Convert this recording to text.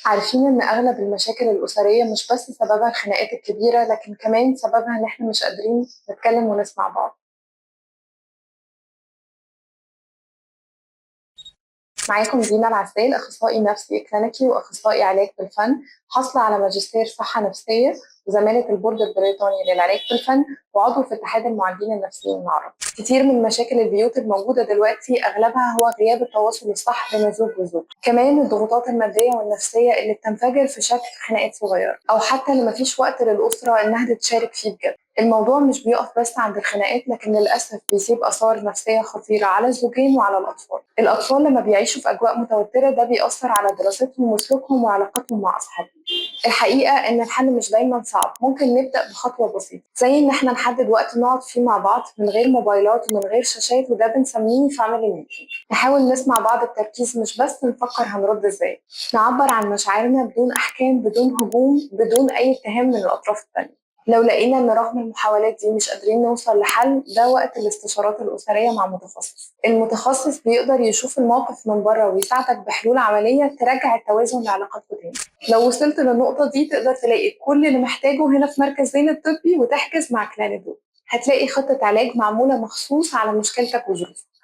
عارفين إن أغلب المشاكل الأسرية مش بس سببها الخناقات الكبيرة، لكن كمان سببها إن إحنا مش قادرين نتكلم ونسمع بعض. معاكم دينا العسال، أخصائي نفسي إكلينيكي وأخصائي علاج بالفن، حاصلة على ماجستير صحة نفسية وزمالة البورد البريطاني للعلاج بالفن، وعضو في اتحاد المعالجين النفسيين العرب. كتير من مشاكل البيوت الموجودة دلوقتي أغلبها هو غياب التواصل الصح بين الزوج والزوجة، كمان الضغوطات المادية والنفسية اللي بتنفجر في شكل خناقات صغيرة، أو حتى اللي مفيش وقت للأسرة إنها تتشارك فيه بجد. الموضوع مش بيقف بس عند الخناقات، لكن للأسف بيسيب آثار نفسية خطيرة على الزوجين وعلى الأطفال. الأطفال لما بيعيشوا في أجواء متوترة ده بيأثر على دراستهم وسلوكهم وعلاقتهم مع أصحابهم. الحقيقة إن الحل مش دايما صعب، ممكن نبدأ بخطوة بسيطة، زي إن إحنا نحدد وقت نقعد فيه مع بعض من غير موبايلات ومن غير شاشات، وده بنسميه family meeting. نحاول نسمع بعض بتركيز، مش بس نفكر هنرد إزاي. نعبر عن مشاعرنا بدون أحكام، بدون هجوم، بدون أي اتهام من الأطراف التانية. لو لقينا ان رغم المحاولات دي مش قادرين نوصل لحل، ده وقت الاستشارات الأسرية مع متخصص. المتخصص بيقدر يشوف الموقف من بره ويساعدك بحلول عملية ترجع التوازن لعلاقاتكم تاني. لو وصلت للنقطة دي تقدر تلاقي كل اللي محتاجه هنا في مركز زين الطبي وتحجز مع كلانيدو. هتلاقي خطة علاج معمولة مخصوص على مشكلتك وظروفك.